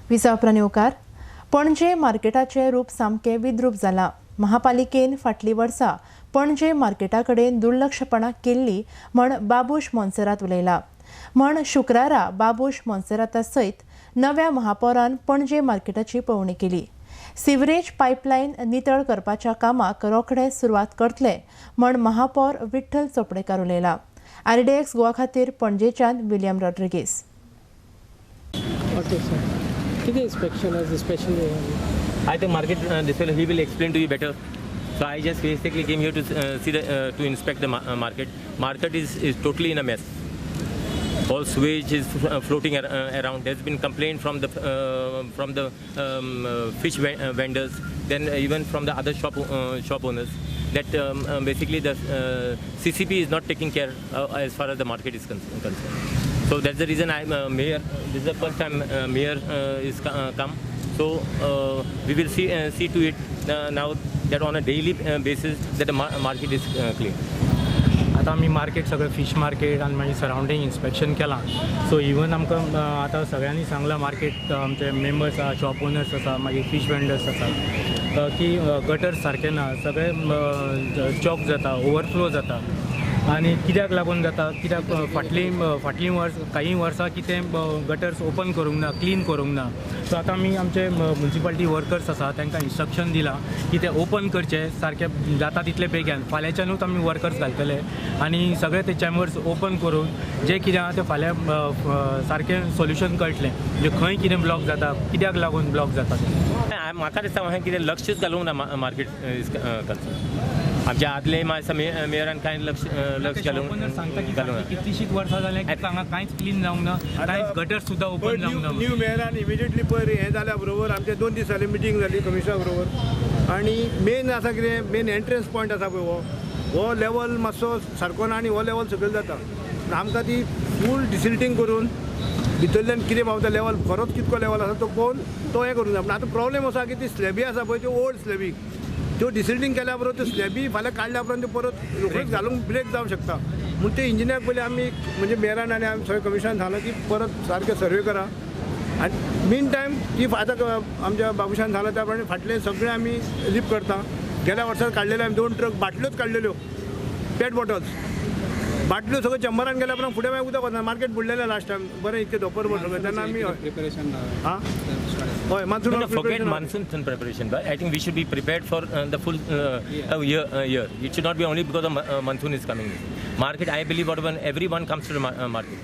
Visa उपरांत येवकार. पणजे मार्केटाचें रूप सामकें विद्रूप जालां. महापालिकेन फाटलीं वर्सां पणजे मार्केटा कडेन दुर्लक्षपणां केल्ली म्हण बाबूश मोन्सेरात उलयला. म्हण शुक्रारा बाबूश मोन्सेराता सयत नव्या महापौरान पणजे मार्केटाची पळोवणी केली. सिवरेज पायपलायन नितळ करपाच्या कामाक रोखडे सुरवात करतले म्हण महापौर विठ्ठल चोपडेकार उलयला. आरडीएक्स गोवा खातीर पणजेच्यान विलियम रॉड्रिगीस. Okay, sir. कितें inspection as specially? I think market, this will, he will explain to you better. So I just basically came here to see the, to inspect the market. Market is totally in a mess. All sewage is floating around. There's been complaint from the fish vendors, then even from the other shop owners that basically the CCP is not taking care as far as the market is concerned. So that's the reason I'm mayor. This is the first time mayor is come. So we will see to it now that on a daily basis that the market is clean. आतां आमी market सगळें, fish market आनी मागीर surrounding inspection केलां. So even आमकां आतां सगळ्यांनी सांगलां, मार्केट आमचे मेंबर्स आसा, शॉप ओनर्स आसा, मागीर फिश वेंडर्स आसा की गटर सारके ना, सगळे चॉक जाता, ओवरफ्लो जाता. आनी कित्याक लागून जाता? कित्याक फाटलीं फाटलीं वर्स काही वर्सां कितें गटर्स ओपन करूंक ना, क्लीन करूंक ना. सो आतां आमी आमचे म्युनिसिपालिटी वर्कर्स आसा तांकां इन्स्ट्रक्शन दिलां की ते ओपन करचे सारके जाता तितले बेगीन. फाल्यांच्यानूच आमी वर्कर्स घालतले आनी सगळे ते चॅम्बर्स ओपन करून जे कितें आहा तें फाल्यां सारकें सोल्युशन कळटलें, म्हणजे खंय कितें ब्लॉक जाता, कित्याक लागून ब्लॉक जाता तें. म्हाका दिसता हांवें कितें लक्षच घालूंक ना मार्केट is concern. आमच्या आदले म्हाका मेयरान कांय लक्ष घालूंक ओनर सांगता की घालूंक ना. सारकी कितलीशींच वर्सां जालें की हांगा कांयच क्लीन जावंक ना, कांयच गटर सुद्दां ओपन जावंक ना. न्यू मेयरान इमिजिएटली पयर हें जाल्या बरोबर आमचे 2 दीस जाले मिटींग जाली कमिशनरा बरोबर. आनी मेन आसा कितें, मेन एंट्रन्स पॉयंट आसा पळय, हो हो लेवल मातसो सारको ना आनी हो लेवल सकयल जाता. पूण आमकां ती फूल डिसिल्टींग करून भितरल्यान कितें पावता लेवल, खरोच कितको लेवल आसा तो पळोवन तो हें करूंक जाय. पूण आतां प्रॉब्लेम आसा की ती स्लॅबी आसा पळय, त्यो ओल्ड स्लॅबी, त्यो डिसिल्टींग केल्या बरोबर त्यो स्लॅबी फाल्यां काडल्या उपरांत त्यो परत रोखडीच घालूंक ब्रेक जावंक शकता. म्हूण ते इंजिनियराक पयलीं आमी, म्हणजे मेयरान आनी आमी सगळे कमिशनरान सांगलां की परत सारकें सर्वे करा. आनी मीन टायम ती आतां आमच्या बाबूशान सांगलां त्या प्रमाणे फाटले सगळे आमी लिफ्ट करता. गेल्या वर्सा काडलेले आमी दोन ट्रक बाटल्योच काडलेल्यो, पेट बॉटल्स, बाटल्यो सगळ्यो चंबरान गेल्या उपरांत फुडें मागीर उदक वतना मार्केट बुडलेलें लास्ट टायम. बरें इतकें धोंपर सगळें तेन्ना आमी प्रिपरेशन. हां, हय, monsoon. No, forget monsoon preparation, but I think we should be prepared for the full year. It should not be only because the monsoon is coming. Market, I believe, whatever, everyone comes to the market.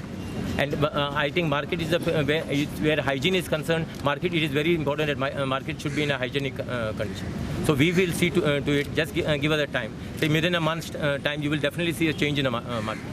And I think market is the it's where hygiene is concerned. Market, it is very important that market should be in a hygienic condition. So we will see to it. Just give us a time. Say within a month's time, you will definitely see a change in the market.